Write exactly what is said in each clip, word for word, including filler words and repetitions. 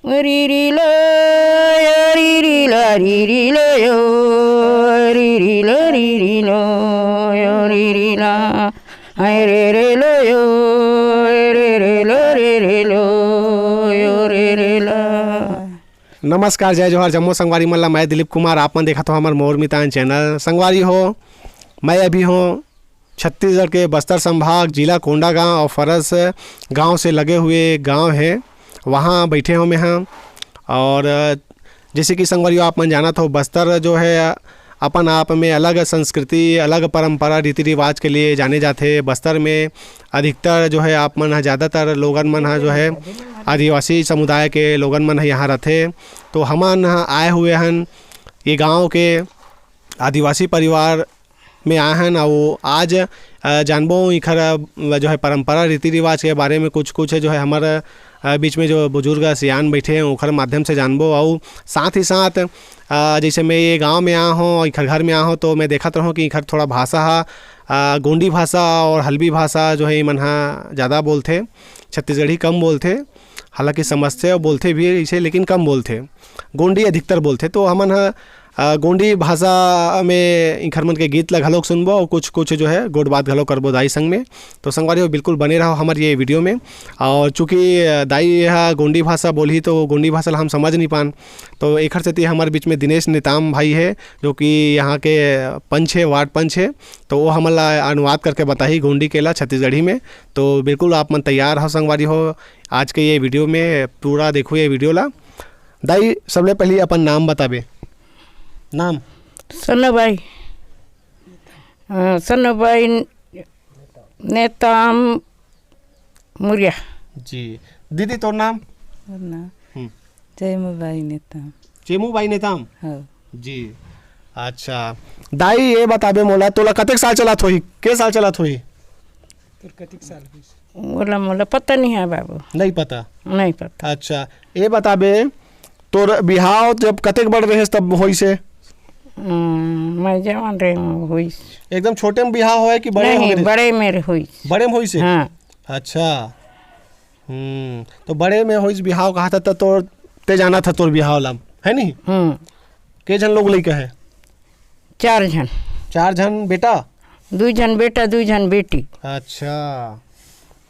री री लो, यो री री लो, री री लो, यो री री लो, यो री री लो, हाय रे रे लो, यो रे रे लो, रे रे लो, यो रे रे लो। नमस्कार, जय जोहार, जम्मो संगवारी मन ला। मैं दिलीप कुमार, आप मन देखत हो हमर मोर मितान चैनल। संगवारी हो, मैं अभी हूँ छत्तीसगढ़ के बस्तर संभाग, जिला कोंडागांव और फरस गांव से लगे हुए गांव है, वहाँ बैठे हूँ मैं, हाँ। और जैसे कि संगवारी हो, आप मन जानत हो, बस्तर जो है अपन आप में अलग संस्कृति, अलग परंपरा, रीति रिवाज के लिए जाने जाथे। बस्तर में अधिकतर जो है आप मन ह, ज़्यादातर लोगन मन ह जो है आदिवासी समुदाय के लोगन मन ह यहाँ रथे। तो हमन ह आए हुए हन ये गांव के आदिवासी परिवार में आए हन, अउ आज, अ, जानबो इखर, अ, जो है परंपरा रीति रिवाज के बारे में कुछ कुछ जो है हमर, अ, बीच में जो बुजुर्ग सियान बैठे हैं ओखर माध्यम से जानबो। अउ साथ ही साथ, अ, जैसे मैं ये गांव में आया हूँ, इखर घर में आया हूँ, तो मैं देखत रहूँ कि इखर थोड़ा भाषा हा, अ, गोंडी भाषा और हल्बी भाषा जो है ये मन हा ज़्यादा बोलथे, छत्तीसगढ़ी कम बोलथे। हालांकि समझथे और बोलथे भी इसे, लेकिन कम बोलथे। गोंडी अधिकतर बोलथे। तो हमन ह, अ, गोंडी भाषा में इंखर मन के गीत ला घलोक सुनबो और कुछ कुछ जो है गोठ बात घलोक करबो दाई संग में। तो संगवारी हो, बिल्कुल बने रहो हमर ये वीडियो में। और चूँकि, अ, दाई ह गोंडी भाषा बोलही तो गोंडी भाषा ला हम समझ नहीं पान, तो एखर सेती हमर बीच में दिनेश नेताम भाई है, जो कि यहाँ के पंच है, वार्ड पंच है। तो वो हमन ला अनुवाद करके बताही गोंडी के ला छत्तीसगढ़ी में। तो बिल्कुल आप मन तैयार हो संगवारी हो, आज के ये वीडियो में पूरा देखो ये वीडियो ला। दाई, सबले पहली अपन नाम बताबे। नाम? सन्नूबाई। हाँ, सन्नूबाई नेताम मुरिया। जी। दीदी, तोर नाम? मोर नाम हम्म। चेमूबाई नेताम। चेमूबाई नेताम? हाँ। जी। अच्छा। दाई, ये बताबे मोला, तोला कतेक साल चलत होही? के साल चलत होही? तोर कतिक साल होइस? मोला, मोला पता नहीं है बाबू। नहीं पता? नहीं पता। अच्छा, ये बताबे, तोर बिहाव जब कतेक बड़ रहेस तब होइस हे? हम्म, मैं जवान रहे हूँ, होइस। एकदम छोटे में बिहाव होय कि बड़े हो नहीं, गए? बड़े मेरे होइस। बड़े में होइस हे? हाँ। अच्छा। हम्म, तो बड़े में होइस बिहाव कहा था, तो तोर, ते जाना था तोर बिहाव ला, है नहीं? हम्म। के झन लोग लइका है? चार झन। चार झन बेटा? दू झन बेटा, दू झन बेटी। अच्छा,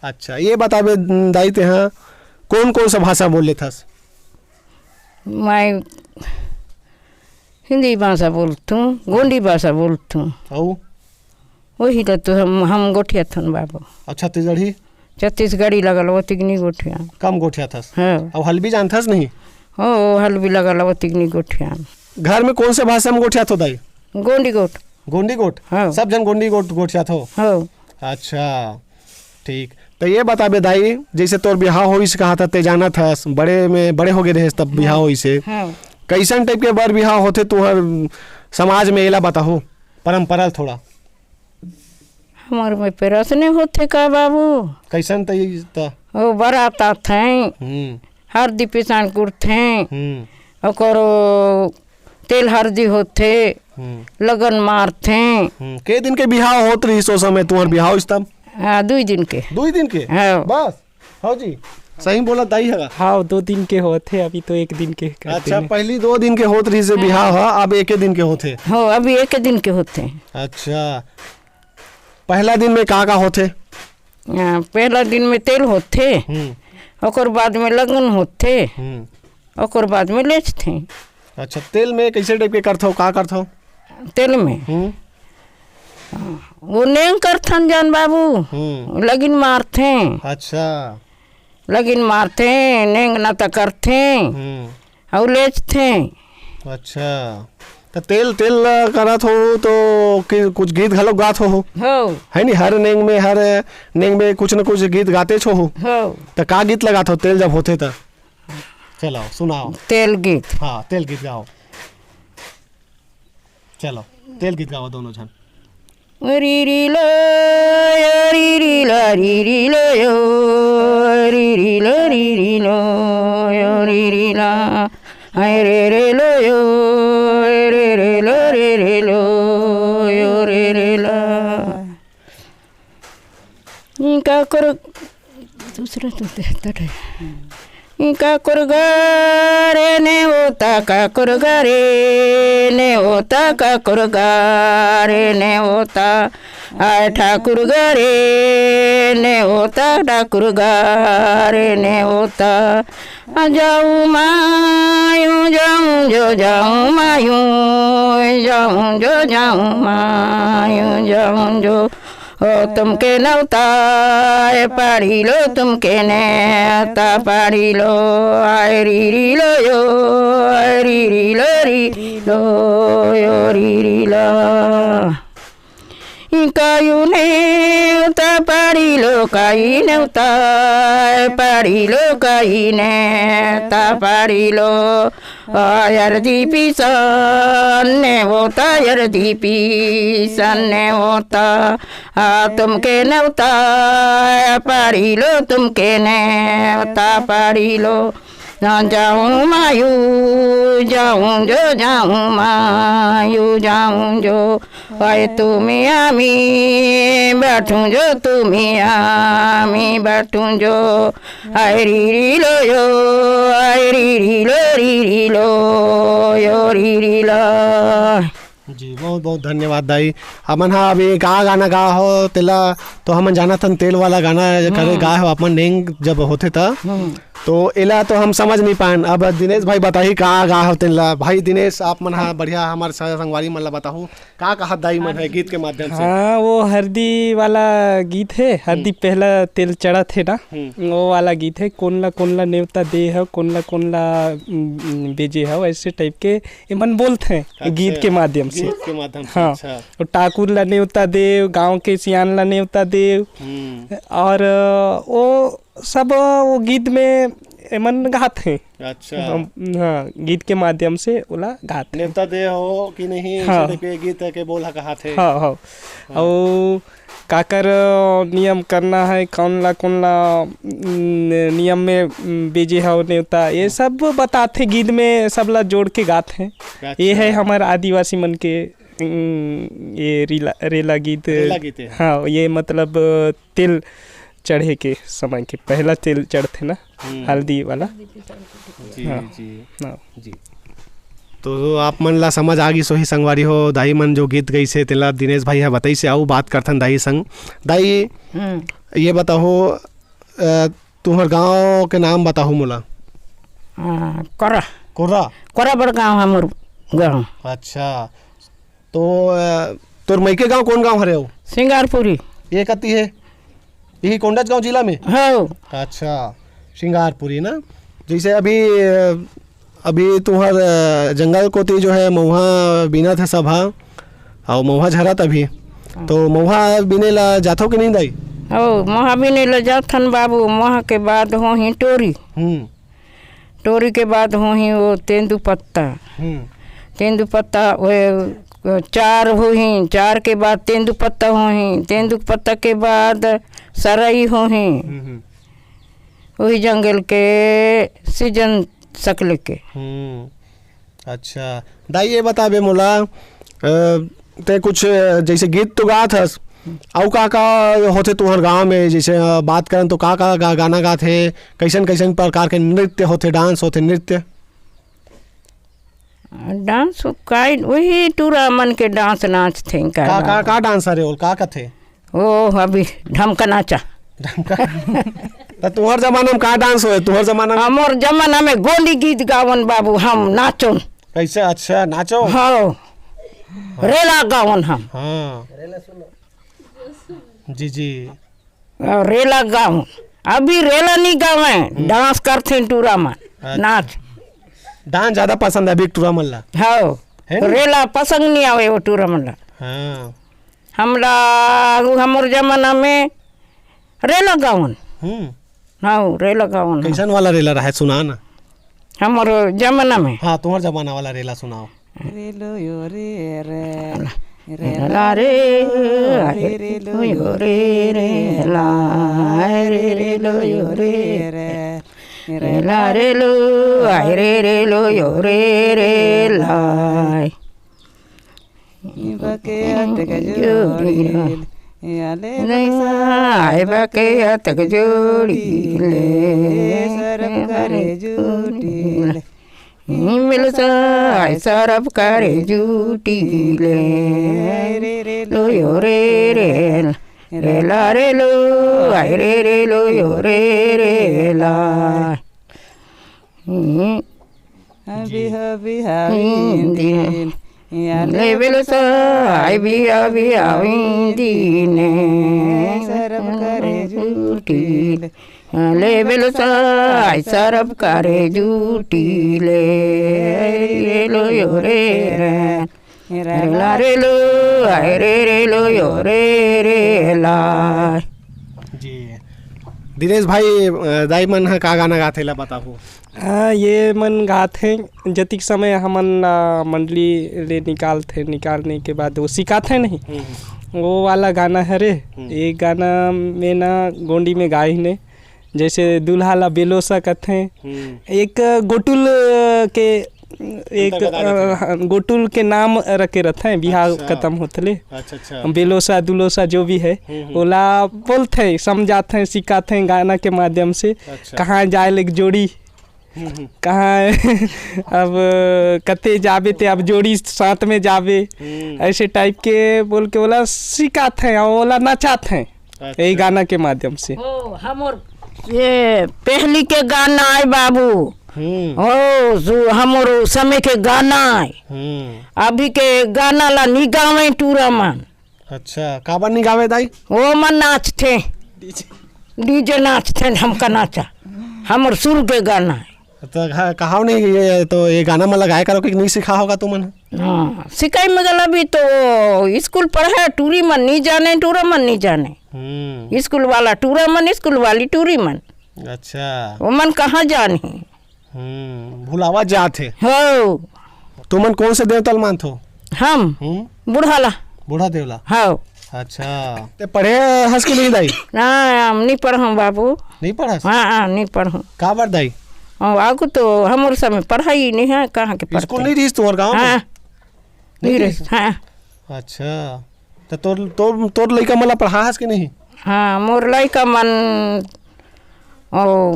अच्छा, ये बताबे दाई, तेहा कौन कौन सा भाषा बोल लेथस? मैं हिंदी भाषा बोलथूँ, गोंडी भाषा बोलथूँ। अऊ? वही तो, तो हम, हम गोठियाथन बाबू। अच्छा, छत्तीसगढ़ी? छत्तीसगढ़ी लगल, वो तिगनी गोठिया। कम गोठियाथस? हाँ। अब हल्बी जानथस नहीं? हो, हल्बी लगल, वो तिगनी गोठिया। घर में कौन से भाषा में गोठियाथो दाई? गोंडी गोठ। गोंडी गोठ? हाँ। सब जन गोंडी गोठ गोठियाथो? हाँ। अच्छा, ठीक। तो ये बताबे दाई, जैसे तोर बिहाव होइस कहा था, ते जाना था, बड़े में, बड़े हो गए रहे तब बिहाव होइस हे। हाँ। कैसन टाइप के बर बिहाव होथे तुहर समाज में, एला बताहो, परंपरा थोड़ा। हमर में पेरस नहीं होथे का बाबू? कैसन त ये त? ओ, बरात आथे, हम्म। हरदी पिसान कुरथे, हम्म। ओकर तेल हरदी होथे, हम्म। लगन मारथे। हम्म। के दिन के बिहाव होत रहिस ओ समय, तुहर बिहाव इस तब? हाँ, दुई दिन के। दुई दिन के? हाँ। बस? हाँ जी। सही बोला दाई हगा। हाँ, दो दिन के होथे, अभी तो एक दिन के कर अच्छा, देने। पहली दो दिन के होत रहिस हे हाँ। बिहाव, हाँ, अब एके दिन के होथे। हो, अभी एके दिन के होथे। अच्छा, पहला दिन में का का होथे? हाँ, पहला दिन में तेल होथे, हम्म। ओकर बाद में लगन होथे, हम्म। ओकर बाद में लेचथे। अच्छा, तेल में कैसे टाइप के करथो, का करथो? तेल में? हम्म। वो नेंग करथन जान बाबू, हम्म। लगिन मारथे। अच्छा। लगिन मारथे, नेंग नता करथे, हम्म। अउ लेचथे। अच्छा, त तेल, तेल करत हो तो कि कुछ गीत घलोक गात हो? हो। है नी, हर नेंग में, हर नेंग में कुछ न कुछ गीत गातेच हो। हो। त का गीत लगात हो तेल जब होथे त? चलाओ, सुनाओ। तेल गीत। हाँ, तेल गीत गाओ। चलो, तेल गीत गाओ दोनों झन। री री लो, यो री री ला, री री लो, यो री री लो, री री लो, यो री री ला, हाय रे रे लो, यो रे रे लो, रे रे लो, यो रे रे ला। इनका करो दूसरा तो बेहतर है। काकुर गा रे नेवता, काकुर गा रे नेवता, काकुर गा रे नेवता। आय ठाकुर गा रे नेवता, ठाकुर गा रे नेवता। जाऊं मायूं, जाऊं जो, जाऊं मायूं, जाऊं जो, जाऊं मायूं, जाऊं जो। ओ तुमके नेवता ए पाड़ी लो, तुमके नेवता पाड़ी लो। आय री री लो यो, आय री री लो, री री लो यो, री री लो। कायू नेवता पाड़ी लो, काई नेवता पाड़ी लो, काई नेवता पाड़ी लो। आयर दीपी सन्ने होता, आयर दीपी सन्ने होता। आ तुमके नेवता पाड़ी लो, तुमके नेवता पाड़ी लो। ना जाऊं मायू, जाऊं जो, जाऊं मायू, जाऊं जो। आय तुम्ही आम्ही बैठूं जो, तुम्ही आम्ही बैठूं जो। आय री री लो यो, आय री री लो, री री लो यो, री री लो। जी, बहुत बहुत धन्यवाद दाई। हमन हा अभी का गाना गा हो तेला तो हमन जानत हन, तेल वाला गाना करे हम्म। गा हो अपन नेंग जब होथे त। हम्म। तो एला तो हम समझ नहीं पाएन। अब दिनेश भाई बताही का गा हो तेला। भाई दिनेश, आप मन हा बढ़िया हमर स-, संगवारी मन ला बताहू, का कहत दाई मन है गीत के माध्यम से? हाँ, वो हरदी वाला गीत है, हरदी हम्म। पहला तेल चढ़त है ना, हम्म। वो वाला गीत है। कोन ला कोन ला नेवता दे हो, कोन ला कोन ला, उम, उम, बेजे हो, ऐसे टाइप के एमन बोलत हैं अच्छा, गीत के माध्यम से। गीत के माध्यम से, हाँ। अच्छा। वो ठाकुर ला नेवता देव, गांव के सियान ला नेवता देव। हम्म। और, अ, वो सब, अ, वो गीत में एमन गात हैं। अच्छा। हम, हाँ, गीत के माध्यम से ओला गात हैं। नेवता दे हो कि नहीं, हाँ। ऐसे टाइप के गीत के बोल ह कहात हे। हाँ, हाँ। हाँ। अउ काकर, अ, नियम करना है, कौन ला, कौन ला, न-, नियम में, म, बेजे हो नेवता, ये हाँ। सब बताथे गीत में, सब ला जोड़ के गात हैं। अच्छा। ये है हमर आदिवासी मन के, म, ये रीला, रेला गीत। रेला गीत है। हाँ, ये मतलब, अ, तेल चढ़े के समय के पहला तेल चढ़थे ना, हम्म। हल्दी वाला। जी, हाँ। जी। हाँ। जी। तो आप मन ला समझ आ गिस होही संगवारी हो, दाई मन जो गीत गइसे तेला दिनेश भाई ह बताइसे। आऊ बात करथन दाई संग। दाई, हम्म। ये बताहो, अ, तुम्हर गांव के नाम बताहो मोला। हाँ, कोरा। कोरा? कोरा बड़ गांव है मोर गांव। अच्छा, तो, अ, तोर मइके गांव कौन गांव हरे हो? सिंगारपुरी। ये कति है? यही कोंडागांव जिला में? हो। अच्छा, सिंगारपुरी ना। जैसे अभी, अ, अभी तुहर, अ, जंगल कोती जो है मउहा बीनत है सब हा, अउ मउहा झरत अभी। हाँ। तो मउहा बीने ला जाथो कि नहीं दाई? हो, मउहा बीने ला जाथन बाबू, मउहा के बाद होही टोरी। हम्म। टोरी के बाद होही वो तेंदू पत्ता। हम्म। तेंदू पत्ता, वो चार होही, चार के बाद तेंदू पत्ता होही, तेंदू पत्ता के बाद सरई होही। हम्म, हम्म। वही जंगल के सीजन सकले के। हम्म, अच्छा। दाई, ये बताबे मोला, अ, ते कुछ, अ, जैसे गीत तो गात हस, अउ का का होथे तुहर गांव में? जैसे, अ, बात करन तो का का गा-, गाना गात हे, कैसन कैसन प्रकार के नृत्य होथे, डांस होथे, नृत्य? डांस काय, वही टूरा मन के डांस नाचथे का का, का, गाना। का डांस हरे ओल, का कथे? ओ, अभी ढमका नाचा। ढमका। त तुहर जमाना में का डांस होय? तुहर जमाना में? हमर जमाना में गोंडी गीत गावन बाबू, हम नाचोन। कैसे? अच्छा, नाचो। हाँ, रेला गावन हम। हाँ। जी, जी। अ, रेला गावन। अभी रेला नहीं गावे, हम्म। डांस करथे टूरा मन। अच्छा। नाच। डांस ज्यादा पसंद है अभी टूरा मन ला। हाँ। है ना? रेला पसंद नहीं आवे वो टूरा मन ला। हाँ। हमला, हमर जमाना में रेला गावन। हम्म। हाँ, रेला गावन। कैसन वाला रेला रहे, सुना ना। हमर जमाना में। हाँ, तुम्हर जमाना वाला रेला सुनाओ। रेलो यो रे रे, रेला रे, अरे रेलो यो रे रेला, अरे रेलो यो रे रे, रेला रेलो, अरे रेलो यो रे रेला। बके अटक जोड़ी रे। आले नहीं बेलसा, आए बा के अतक जोड़ी ले, सरब करे जूटी ले। बेलसा, आए सरब करे जूटी ले। रे रे लो यो रे रे, रे ला रे लो, आए रे रे लो यो रे रे ला। हम्म। बिहा बिहा हिंदी। हिंदी। या ले बेलसा, आए बिहा बिहा हिंदी ने। सरब करे जूटी ले। ले बेलसा, आए सरब करे जूटी ले। रे लो यो रे रे। रे ला रे लो, आए रे रे लो यो रे रे ला। जी। दिनेश भाई, अ, दाई मन ह का गाना गाथे ला बताहू? हाँ, ये मन गाथे, जतिक समय हमन ला मंडली ले निकालथे, निकालने के बाद वो सिखाथे नहीं, हम्म, हम्म। वो वाला गाना हरे। हम्म। ये गाना में ना गोंडी में गाए ही नहीं, जैसे दूल्हा ला बेलोसा कथे, हम्म। एक गोटुल के एक, अंतर बता देते हैं। अ, गोटुल के नाम रखे रहते हैं, बिहाव अच्छा। खत्म होतले। अच्छा, अच्छा। बेलोसा, दुलोसा जो भी है, हम्म, हम्म। ओला बोलते हैं, समझाते हैं, सिखाते हैं गाना के माध्यम से। अच्छा। कहाँ जाए ले जोड़ी, हम्म, हम्म। कहाँ अब कते जाबे ते अब जोड़ी साथ में जाबे, हम्म। ऐसे टाइप के बोल के ओला सिखाते हैं और ओला नचाते हैं। अच्छा। यही गाना के माध्यम से। ओ, हमर ये पहली के गाना आए बाबू। हम्म। ओ, सु-, हमर समय के गाना आए। हम्म। अभी के गाना ला नी गावे टूरा मन। अच्छा, काबर नी गावे दाई? ओ मन नाचथे। डीजे। डीजे नाचथे, हमका नाचा। हमर सुर के गाना आए। तो कहा-, कहाव नहीं, ये तो ये गाना मन लगाए करो कि नहीं सिखा होगा तुमन? हाँ, सिखाई में गला भी तो स्कूल पढ़े, टूरी मन नहीं जाने, टूरा मन नहीं जाने। हम्म। स्कूल वाला टूरा मन, स्कूल वाली टूरी मन। अच्छा। वो मन कहाँ जाने? हम्म, भुलावा जात है। हो। तुमन कौन से देवता ल मानथो? हम? हम्म? बूढ़ा ला। बूढ़ा देवला? हो। अच्छा। ते पढ़े हस कि नहीं दाई? ना, हम नहीं पढ़म बाबू। नहीं पढ़स? हाँ, हाँ, नहीं पढ़म। काबर दाई? हाँ, आगू तो हमर समय पढ़ाई नहीं है, कहाँ के पढ़ते? स्कूल नहीं रहिस तुम्हार गाँव में? हाँ। नहीं नहीं रहिस, रहिस? हाँ। अच्छा। तो तोर, तोर, तोर लइका मन ला पढ़ाहस कि नहीं? हाँ, मोर लइका मन, ओ,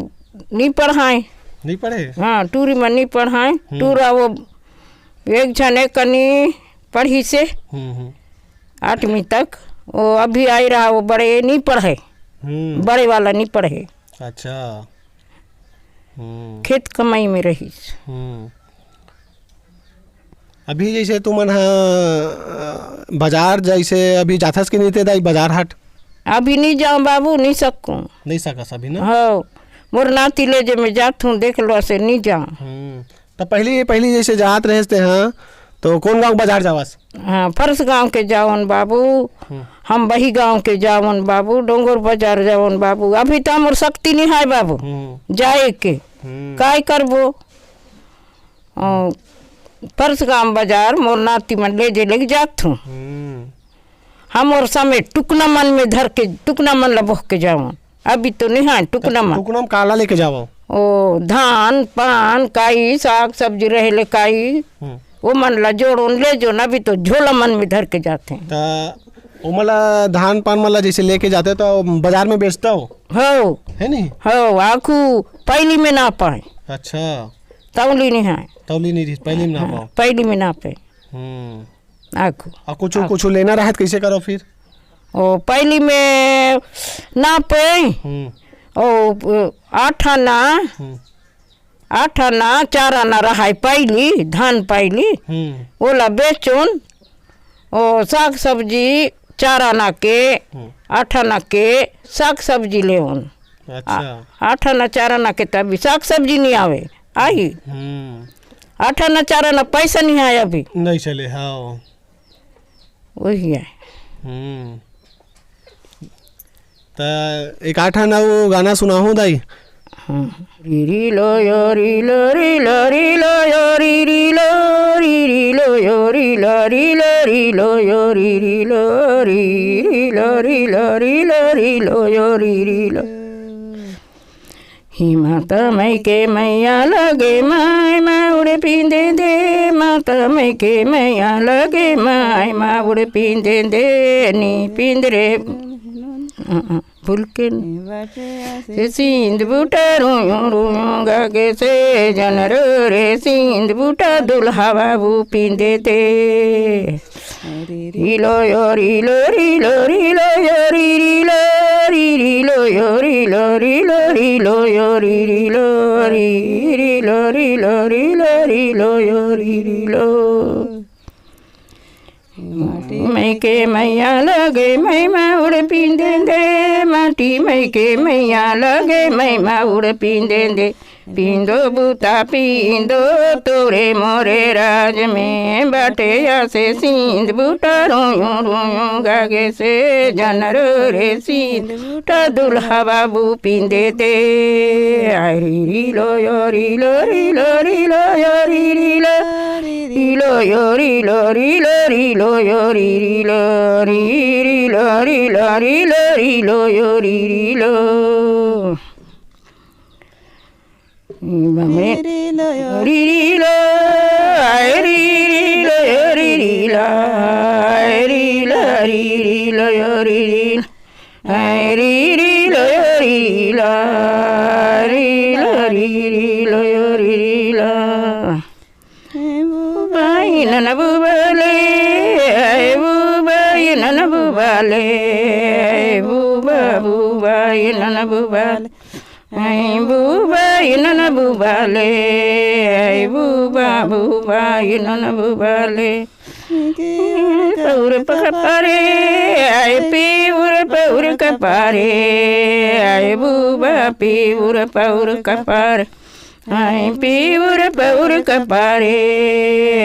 नहीं पढ़ाए। नहीं पढ़े? हाँ, टूरी मन नहीं पढ़ाए। हम्म। टूरा वो एक झन एक कनी पढ़ी से हम्म, हम्म। आठवीं तक। वो अभी आई रहा, वो बड़े नहीं पढ़े। हम्म। बड़े वाला नहीं पढ़े। अच्छा। हम्म। खेत कमाई में रहिस। हम्म। अभी जैसे तुमन ह, अ, बाजार जैसे अभी जाथस कि नहीं ते दाई बाजार हाट? अभी नहीं जाऊँ बाबू, नहीं सकूँ। नहीं सकस अभी ना? हो, मोर नाती ले जे मैं जात हूँ, देख लो से नहीं जाऊँ। हम्म। तो पहली, पहली जैसे जात रहे थे, हाँ, तो कौन गाँव बाजार जावस? हाँ, फरस गाँव के जावन बाबू, हम्म। हम बही गाँव के जावन बाबू, डोंगर बाजार जावन बाबू। अभी तो हमर शक्ति नहीं है बाबू, हम्म। जाए के। हम्म। काय करबो? अ, फरस गाँव बाजार मोर नाती मन ले जे लेके जात हूँ। हम्म। हमर समय टुकना मन में धर के, टुकना मन ला बोह के जावन। अभी तो नहीं है टुकना मन। टुकना में काला लेके जावो? ओ, धान, पान, काई, साग, सब्जी रहे ले काई, हम्म। वो मन ला जोड़ोन ले जोन, अभी तो झोला मन में धर के जाते हैं। त ओमन ला धान पान मन ला जैसे लेके जाते तो बाजार में बेचता हो? हो। है नहीं? हो, आखू पहली में ना पाए। अच्छा। तौली नहीं है। तौली नहीं रही, पहली में ना हाँ, पाओ। पहली में ना पाए। हम्म। आखू। और कुछ, आखू। कुछ लेना रहे तो कैसे करो फिर? ओ, पहली में ना पाए। हम्म। ओ, आठ आना, हम्म। आठ आना, चार आना रहाय पहली, धान पहली। हम्म। ओला बेचोन, ओ, साग सब्जी चार आना के, हम्म। आठ आना के साग सब्जी लेवन। अच्छा। आ, आठ आना चार आना के तभी साग सब्जी नहीं आवे, आही। हम्म। आठ आना चार आना पैसा नहीं आया अभी। नहीं चले, हाँ। वही है। हम्म। त एक आठ आना वो गाना सुनाहू दाई। हाँ। री री लो यो री लो री लो री लो यो री री लो री री लो यो री लो री लो री लो यो री री लो री री लो री लो री लो री लो री लो यो री री लो। ही माता मई के मैया लगे माय माउड़ पिंदे दे माता के मैया लगे माय माउर पिंदे दे नी पिंद रे। भूल के से सींद बूटा रोयो रोयो गागे से जन रो रे सींद बूटा दुल्हा बाबू पिंदे दे। रिलो यो रिलो रिलो रिलो यो री रिलो री रिलो यो रिलो रिलो रिलो यो री रिलो री रिलो रिलो रिलो रिलो यो री रिलो। माटी मई के मैया लगे मई माउर पिंदे दे। माटी मई के मैया लगे मई माउर पिंदे दे। पिंदो बूता पिंदो तोरे मोरे राज में बाटे आसे सींद बूटा रोयो रोयो गागे से जनरो रे सींद बूटा दुल्हा बाबू पिंदे दे। आ री री लो यो री लो री लो री लो यो री री लो री लो यो री लो री लो री लो यो री री लो री री लो री लो री लो री लो री लो। री री लो यो री री लो, आए री री लो यो री री ला, आए री ला री री लो यो री री ला, आए री री लो यो री री ला, री ला री री लो यो री री ला। बुबाई नन बुबाले, आए बुबाई नन बुबाले, आए बुबा बुबाई नन बुबाले। ऐ बुबा इनन बुबाले, ऐ बुबा बुबा इनन बुबाले। पौर पकपारे, ऐ पीउर पौर कपारे, ऐ बुबा पीउर पौर कपारे। ऐ पीउर पौर कपारे,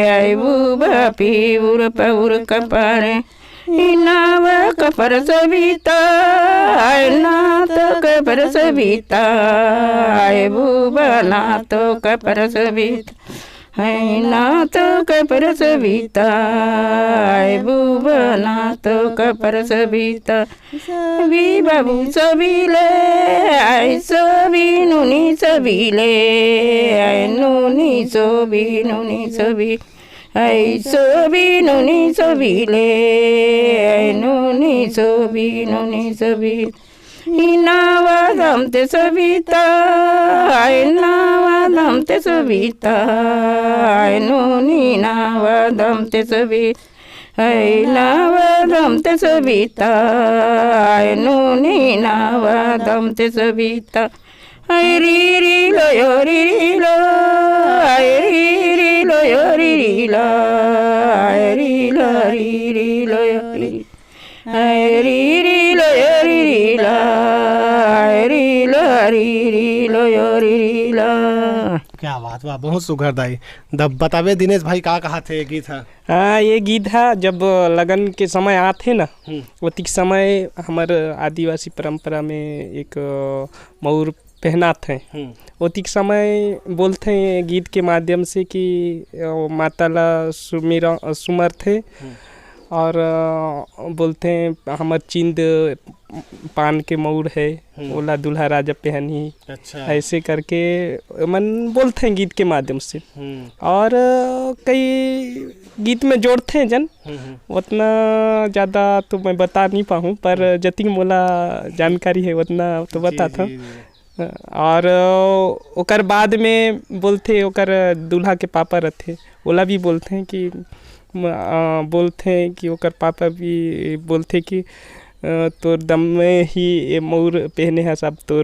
ऐ बुबा पीउर पौर कपारे। इनावा कपर सविता, आय नाथ कपर सविता, आय बुबा नाथ कपर सविता, आय नाथ कपर सविता, आय बुबा नाथ कपर सविता। सवी बाबू सविले, आय सवी नुनी सविले, आय नुनी सवी नुनी सवी। ऐ सोबी नुनी सोबीले, ऐ नुनी सोबी नुनी सोबी। इनावा दमते सविता, ऐ नावा दमते सविता, ऐ नुनी नावा दमते सविता, ऐ नावा दमते सविता, ऐ नुनी नावा दमते सविता। ऐ री री लो यो री री लो, ऐ री री लो यो री री ला, ऐ री ला री री लो यो री, ऐ री री लो यो री री ला, ऐ री ला री री लो यो री री ला। क्या बात, वाह, बहुत सुघर दाई। दब बतावे दिनेश भाई का कहा थे ये गीत है? हाँ, ये गीत है जब लगन के समय आथे ना, हम्म। ओतिक समय हमर आदिवासी परंपरा में एक, अ, मउर पहनात हैं। हम्म। ओतिक समय बोलते हैं गीत के माध्यम से कि, अ, माता ला सुमिर, अ, सुमरथे हम्म। और, अ, बोलते हैं हमर चिंद पान के मउर है, हम्म। ओला दूल्हा राजा पहनही। अच्छा। ऐसे करके मन बोलते हैं गीत के माध्यम से। हम्म। और, अ, कई गीत में जोड़ते हैं जन, हम्म, हम्म। उतना ज़्यादा तो मैं बता नहीं पाऊँ, पर हम्म। जतिक मोला जानकारी है उतना तो जी, बता था। जी, जी। और ओकर बाद में बोलथे, ओकर दूल्हा के पापा रथे, ओला भी बोलथे कि म-, अ, बोलथे कि ओकर पापा भी बोलथे कि, अ, "तोर दम में ही ये मउर पहने हस, अब तोर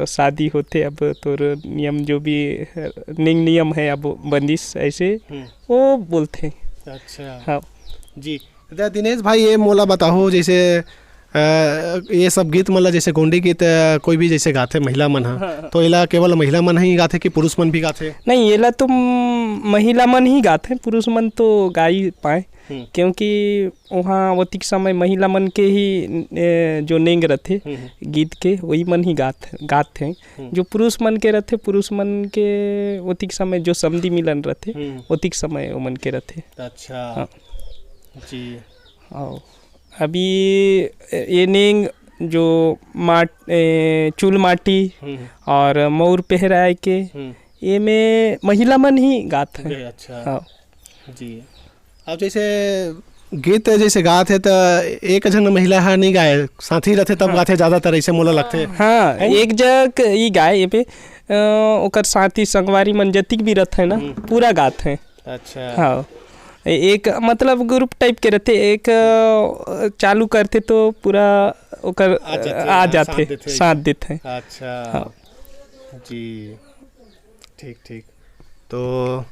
शादी होथे, अब तोर नियम जो भी, अ, नियम नियम है, अब बंदिश ऐसे हम्म। वो बोलथे।" अच्छा। हाँ। जी। त दिनेश भाई, ये मोला बताहो, जैसे, अ, ये सब गीत मन ला, जैसे गोंडी गीत, अ, कोई भी जैसे गाथे महिला मन ह, हाँ, हाँ। तो एला केवल महिला मन ही गाथे कि पुरुष मन भी गाथे? नहीं, एला तो म-, महिला मन ही गाथे, पुरुष मन तो गा ही पाए, हम्म। क्योंकि वहाँ ओतिक समय महिला मन के ही, ए, जो नेंग रथे हम्म, हम्म। गीत के, वही मन ही गात, गाथे। हम्म। जो पुरुष मन के रथे, पुरुष मन के ओतिक समय जो समधी मिलन रथे, हम्म। ओतिक समय ओमन के रथे। अच्छा। हाँ। जी। अउ अभी ये नेंग जो माट-, ए, चूल माटी हम्म। और मउर पेहराए के, हम्म। ये में महिला मन ही गात है। अरे, अच्छा। हाँ। जी। अब जैसे गीत जैसे गात हे, त एक झन महिला ह नहीं गाए, साथी रहथे तब हाँ। गाथे ज्यादातर, ऐसे मोला लगथे। हाँ, है ना? एक जग ई गाए, ए पे, अ, ओकर साथी संगवारी मन जतिक भी रहथे ना, हम्म। पूरा गात हे। अच्छा। हाँ। ए-, एक मतलब ग्रुप टाइप के रहथे, एक, अ, चालू करथे तो पूरा ओकर, आ जाथे, आ हाँ, जाथे, साथ देथे। साथ देथे। अच्छा। हाँ। जी। ठीक, ठीक। तो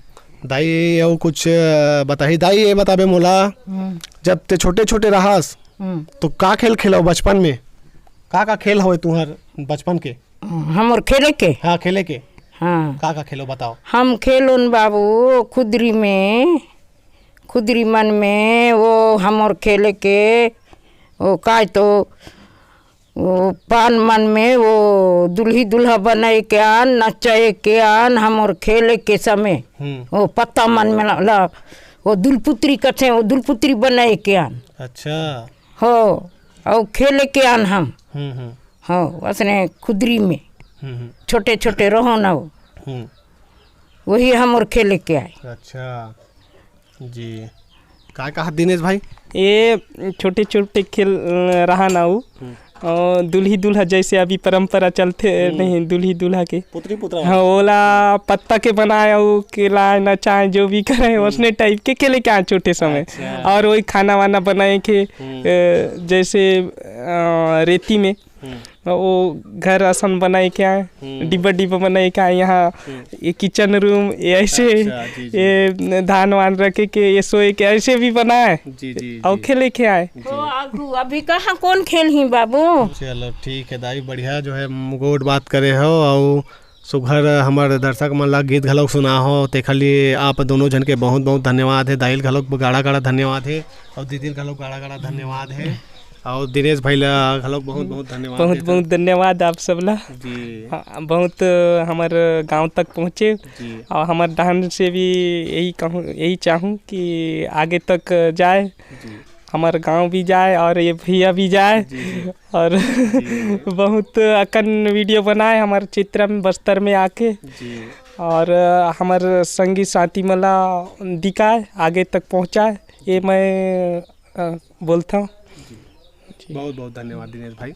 दाई, अउ कुछ, अ, बताही? दाई, ये बताबे मोला, हम्म। जब ते छोटे-छोटे रहस, हम्म। तो का खेल खेलो बचपन में? का-का खेल होय तुहर बचपन के? हमर खेले के? हाँ, खेले के। हाँ। का-का खेलो, बताओ। हम खेलोन बाबू, खुदरी में, खुदरी मन में, वो हमर खेले के, वो काय तो, वो पान मन में वो दुल्ही दुल्हा बनाए के आन, नचाए के आन, हमर खेले के समय। हम्म। वो पत्ता मन में ला, ला, वो दुलपुत्री कथे, वो दुलपुत्री बनाए के आन। अच्छा। हो, अउ खेले के आन हम। हम्म, हम्म। हो, उसने खुदरी में हम्म, हम्म। छोटे छोटे रहो ना वो। हम्म। वही हमर खेले के आए। अच्छा। जी। का कहा दिनेश भाई? ये छोटे-छोटे खेल, अ, रहा ना उ। हम्म। और दुल्ही दुल्हा जैसे अभी परंपरा चलथे, हम्म। नहीं, दुल्ही दुल्हा के। पुतरी पुतरा हाँ, वाला। ओला पत्ता के बनाए, अउ केला नचाए, जो भी करे, हम्म। उसने टाइप के खेले के आए छोटे समय। अच्छा। और वही खाना वाना बनाए के, हम्म। अ, जैसे, अ, रेती में, हम्म। वो घर असन बनाए के आए, हम्म। डिब्बा डिब्बा बनाए के आए, यहाँ हम्म। ये किचन रूम, ये ऐसे, अच्छा, जी, जी। ये धान वान रखे के, ये सोए के, ऐसे भी बनाए। जी, जी, और जी। खेले के आए। जी। वो आगू अभी कहाँ कौन खेल ही बाबू? चलो ठीक है दाई, बढ़िया जो है गोठ बात करे हो, और सुघर हमर दर्शक मन ला गीत घलोक सुना हो, तेखर लिए आप दोनों झन के बहुत बहुत धन्यवाद है। दाई ल घलोक गाड़ा गाड़ा धन्यवाद है, और दीदी ल घलोक गाड़ा गाड़ा धन्यवाद है। और दिनेश भाई ला घलोक बहुत बहुत धन्यवाद बहुत देथन। बहुत धन्यवाद आप सब ला। जी। हाँ, बहुत, अ, हमर गांव तक पहुँचे। जी। और हमर डहन से भी यही कहूँ, यही चाहूँ कि आगे तक जाए, जी। हमर गांव भी जाए और ये भैया भी जाए। जी, जी। और जी। बहुत अकन वीडियो बनाए हमर क्षेत्र में, बस्तर में आके। जी। और, अ, हमर संगी साथी मन ला दिखाए, आगे तक पहुँचाए, ये मैं, अ, बोलता हूँ। जी। जी। बहुत बहुत धन्यवाद दिनेश भाई।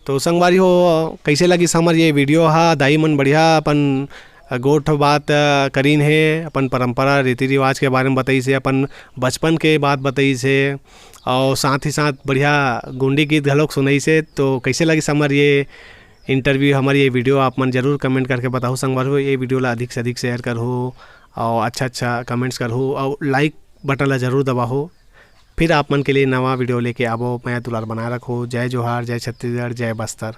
तो संगवारी हो, कैसे लगिस हमर ये वीडियो हा? दाई मन बढ़िया अपन गोठ बात, अ, करीन हे, अपन परंपरा रीति रिवाज के बारे में बताइस हे, अपन बचपन के बात बताइस हे, और साथ ही साथ बढ़िया गोंडी गीत घलोक सुनाइस हे। तो कैसे लगिस हमर ये इंटरव्यू, हमर ये वीडियो, आप मन जरूर कमेंट करके बताओ संगवारी हो। ये वीडियो ला अधिक से अधिक शेयर करहो, और अच्छा अच्छा कमेंट्स करहो, और लाइक बटन ला जरूर दबाहो। फिर आप मन के लिए नवा वीडियो लेके आबो। मया दुलार बनाए रखो। जय जोहार, जय छत्तीसगढ़, जय बस्तर।